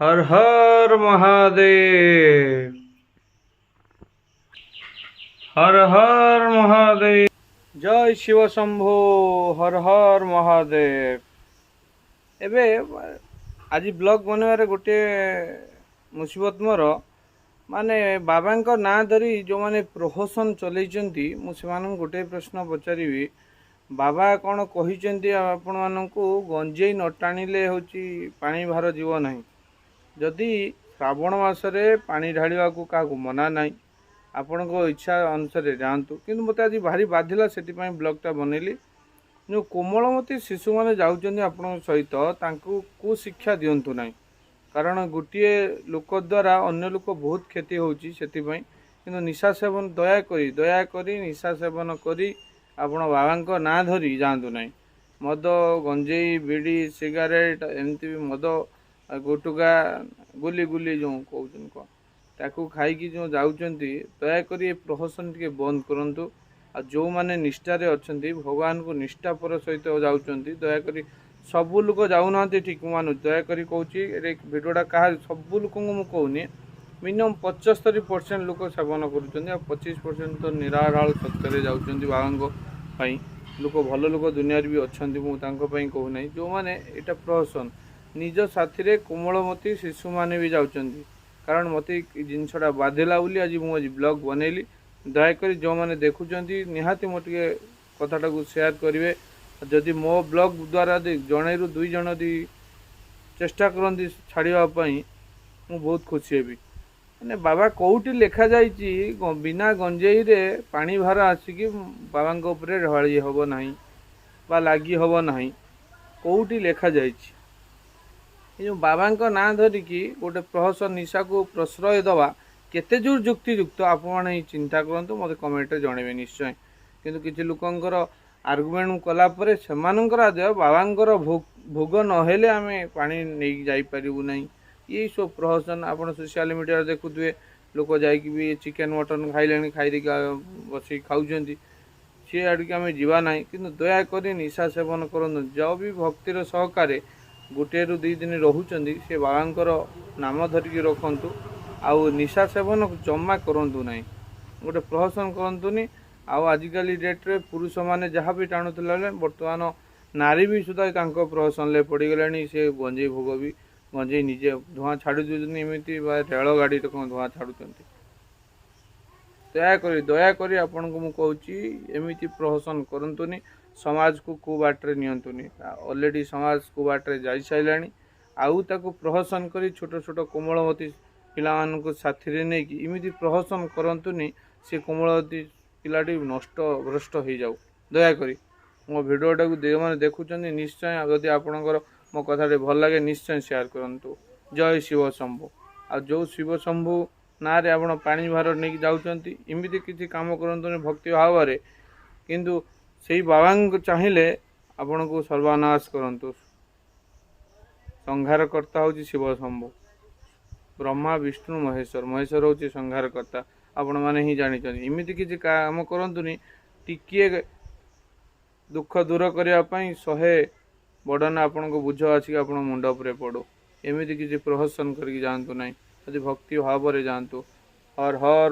ହର ହର ମହାଦେବ, ହର ହର ମହାଦେବ, ଜୟ ଶିବ ଶମ୍ଭୁ, ହର ହର ମହାଦେବ। ଏବେ ଆଜି ବ୍ଲଗ୍ ବନେଇବାରେ ଗୋଟିଏ ମୁସିବତ ମୋର, ମାନେ ବାବାଙ୍କ ନାଁ ଧରି ଯେଉଁମାନେ ପ୍ରହସନ ଚଲେଇଛନ୍ତି, ମୁଁ ସେମାନଙ୍କୁ ଗୋଟିଏ ପ୍ରଶ୍ନ ପଚାରିବି। ବାବା କ'ଣ କହିଛନ୍ତି ଆପଣମାନଙ୍କୁ? ଗଞ୍ଜେଇ ନ ଟାଣିଲେ ହେଉଛି ପାଣି ଭାର ଯିବ ନାହିଁ। ଯଦି ଶ୍ରାବଣ ମାସରେ ପାଣି ଢାଳିବାକୁ କାହାକୁ ମନା ନାହିଁ, ଆପଣଙ୍କ ଇଚ୍ଛା ଅନୁସାରେ ଯାଆନ୍ତୁ। କିନ୍ତୁ ମୋତେ ଆଜି ଭାରି ବାଧିଲା, ସେଥିପାଇଁ ବ୍ଲଗ୍ଟା ବନେଇଲି। ଯେଉଁ କୋମଳମତି ଶିଶୁମାନେ ଯାଉଛନ୍ତି ଆପଣଙ୍କ ସହିତ, ତାଙ୍କୁ କୁଶିକ୍ଷା ଦିଅନ୍ତୁ ନାହିଁ, କାରଣ ଗୋଟିଏ ଲୋକ ଦ୍ୱାରା ଅନ୍ୟ ଲୋକ ବହୁତ କ୍ଷତି ହେଉଛି ସେଥିପାଇଁ। କିନ୍ତୁ ନିଶା ସେବନ ଦୟାକରି, ଦୟାକରି ନିଶା ସେବନ କରି ଆପଣ ବାବାଙ୍କ ନାଁ ଧରି ଯାଆନ୍ତୁ ନାହିଁ। ମଦ, ଗଞ୍ଜେଇ, ବିଡ଼ି, ସିଗାରେଟ୍, ଏମିତି ବି ମଦ, ଗୁଟୁକା, ଗୁଲି ଗୁଲି ଯେଉଁ କହୁଛନ୍ତି କ'ଣ, ତାକୁ ଖାଇକି ଯେଉଁ ଯାଉଛନ୍ତି, ଦୟାକରି ଏ ପ୍ରହସନ ଟିକେ ବନ୍ଦ କରନ୍ତୁ। ଆଉ ଯେଉଁମାନେ ନିଷ୍ଠାରେ ଅଛନ୍ତି, ଭଗବାନଙ୍କୁ ନିଷ୍ଠାପର ସହିତ ଯାଉଛନ୍ତି, ଦୟାକରି, ସବୁ ଲୋକ ଯାଉନାହାନ୍ତି ଠିକ୍ ମାନୁଛି, ଦୟାକରି କହୁଛି। ଏ ଭିଡ଼ିଓଟା କାହା, ସବୁ ଲୋକଙ୍କୁ ମୁଁ କହୁନି, ମିନିମମ୍ 75% ଲୋକ ସେବନ କରୁଛନ୍ତି ଆଉ 25% ତ ନିରାଢ଼ାଳ ସତ୍ୟରେ ଯାଉଛନ୍ତି ବାବାଙ୍କ ପାଇଁ। ଲୋକ ଭଲ ଲୋକ ଦୁନିଆରେ ବି ଅଛନ୍ତି, ମୁଁ ତାଙ୍କ ପାଇଁ କହୁନାହିଁ। ଯେଉଁମାନେ ଏଇଟା ପ୍ରହସନ, ନିଜ ସାଥିରେ କୋମଳମତି ଶିଶୁମାନେ ବି ଯାଉଛନ୍ତି, କାରଣ ମୋତେ ଏ ଜିନିଷଟା ବାଧିଲା ବୋଲି ଆଜି ମୁଁ ଆଜି ବ୍ଲଗ୍ ବନେଇଲି। ଦୟାକରି ଯେଉଁମାନେ ଦେଖୁଛନ୍ତି, ନିହାତି ମୋ ଟିକେ କଥାଟାକୁ ସେୟାର କରିବେ। ଯଦି ମୋ ବ୍ଲଗ୍ ଦ୍ୱାରା ଯଦି ଜଣେରୁ ଦୁଇ ଜଣ ଯଦି ଚେଷ୍ଟା କରନ୍ତି ଛାଡ଼ିବା ପାଇଁ, ମୁଁ ବହୁତ ଖୁସି ହେବି। ମାନେ ବାବା କେଉଁଠି ଲେଖାଯାଇଛି ବିନା ଗଞ୍ଜେଇରେ ପାଣି ଭାର ଆସିକି ବାବାଙ୍କ ଉପରେ ଢାଳି ହେବ ନାହିଁ ବା ଲାଗି ହେବ ନାହିଁ? କେଉଁଠି ଲେଖାଯାଇଛି? ଏ ଯେଉଁ ବାବାଙ୍କ ନାଁ ଧରିକି ଗୋଟେ ପ୍ରହସନ, ନିଶାକୁ ପ୍ରଶ୍ରୟ ଦେବା କେତେ ଜୋର ଯୁକ୍ତିଯୁକ୍ତ, ଆପଣମାନେ ହିଁ ଚିନ୍ତା କରନ୍ତୁ, ମୋତେ କମେଣ୍ଟରେ ଜଣେଇବେ ନିଶ୍ଚୟ। କିନ୍ତୁ କିଛି ଲୋକଙ୍କର ଆର୍ଗୁମେଣ୍ଟ କଲା ପରେ ସେମାନଙ୍କର ଆଦାୟ, ବାବାଙ୍କର ଭୋଗ ନହେଲେ ଆମେ ପାଣି ନେଇକି ଯାଇପାରିବୁ ନାହିଁ, ଏଇସବୁ ପ୍ରହସନ ଆପଣ ସୋସିଆଲ ମିଡ଼ିଆରେ ଦେଖୁଥିବେ। ଲୋକ ଯାଇକି ବି ଚିକେନ୍ ମଟନ୍ ଖାଇଲେଣି, ଖାଇଦେଇକି ବସିକି ଖାଉଛନ୍ତି। ସିଏ ଆଡ଼ିକି ଆମେ ଯିବା ନାହିଁ, କିନ୍ତୁ ଦୟାକରି ନିଶା ସେବନ କରନ୍ତୁ। ଯେଉଁ ବି ଭକ୍ତିର ସହକାରେ ଗୋଟିଏରୁ 2 ଦିନ ରହୁଛନ୍ତି, ସେ ବାବାଙ୍କର ନାମ ଧରିକି ରଖନ୍ତୁ ଆଉ ନିଶା ସେବନ ଜମା କରନ୍ତୁ ନାହିଁ, ଗୋଟେ ପ୍ରହସନ କରନ୍ତୁନି। ଆଉ ଆଜିକାଲି ଡେଟ୍ରେ ପୁରୁଷମାନେ ଯାହା ବି ଟାଣୁଥିଲା ବେଳେ ବର୍ତ୍ତମାନ ନାରୀ ବି ସୁଦ୍ଧା ତାଙ୍କ ପ୍ରହସନରେ ପଡ଼ିଗଲେଣି। ସେ ଗଞ୍ଜେଇ ଭୋଗ ବି, ଗଞ୍ଜେଇ ନିଜେ ଧୂଆଁ ଛାଡ଼ି ଦେଉଛନ୍ତି ଏମିତି ବା ରେଳଗାଡ଼ିରେ କ'ଣ ଧୂଆଁ ଛାଡ଼ୁଛନ୍ତି। ଦୟାକରି, ଦୟାକରି ଆପଣଙ୍କୁ ମୁଁ କହୁଛି, ଏମିତି ପ୍ରହସନ କରନ୍ତୁନି, ସମାଜକୁ କେଉଁ ବାଟରେ ନିଅନ୍ତୁନି। ଅଲରେଡ଼ି ସମାଜ କେଉଁ ବାଟରେ ଯାଇସାରିଲାଣି, ଆଉ ତାକୁ ପ୍ରହସନ କରି ଛୋଟ ଛୋଟ କୋମଳମତି ପିଲାମାନଙ୍କୁ ସାଥିରେ ନେଇକି ଏମିତି ପ୍ରହସନ କରନ୍ତୁନି, ସେ କୋମଳମତି ପିଲାଟି ନଷ୍ଟ ଭ୍ରଷ୍ଟ ହେଇଯାଉ। ଦୟାକରି ମୋ ଭିଡ଼ିଓଟାକୁ ଯେଉଁମାନେ ଦେଖୁଛନ୍ତି, ନିଶ୍ଚୟ ଯଦି ଆପଣଙ୍କର ମୋ କଥାଟି ଭଲ ଲାଗେ, ନିଶ୍ଚୟ ସେୟାର କରନ୍ତୁ। ଜୟ ଶିବ ଶମ୍ଭୁ। ଆଉ ଯେଉଁ ଶିବ ଶମ୍ଭୁ ନାଁରେ ଆପଣ ପାଣି ଭାର ନେଇକି ଯାଉଛନ୍ତି, ଏମିତି କିଛି କାମ କରନ୍ତୁନି ଭକ୍ତି ଭାବରେ, କିନ୍ତୁ ସେଇ ବାବାଙ୍କୁ ଚାହିଁଲେ ଆପଣଙ୍କୁ ସର୍ବନାଶ କରନ୍ତୁ। ସଂହାରକର୍ତ୍ତା ହେଉଛି ଶିବ ଶମ୍ଭୁ, ବ୍ରହ୍ମା ବିଷ୍ଣୁ ମହେଶ୍ୱର। ମହେଶ୍ୱର ହେଉଛି ସଂହାରକର୍ତ୍ତା, ଆପଣମାନେ ହିଁ ଜାଣିଛନ୍ତି। ଏମିତି କିଛି କାମ କରନ୍ତୁନି, ଟିକିଏ ଦୁଃଖ ଦୂର କରିବା ପାଇଁ 100 ବଡ଼ନା ଆପଣଙ୍କୁ ବୁଝ ଆସିକି ଆପଣଙ୍କ ମୁଣ୍ଡ ଉପରେ ପଡ଼ୁ। ଏମିତି କିଛି ପ୍ରହସନ କରିକି ଯାଆନ୍ତୁ ନାହିଁ, ଯଦି ଭକ୍ତି ଭାବରେ ଯାଆନ୍ତୁ। ହର ହର।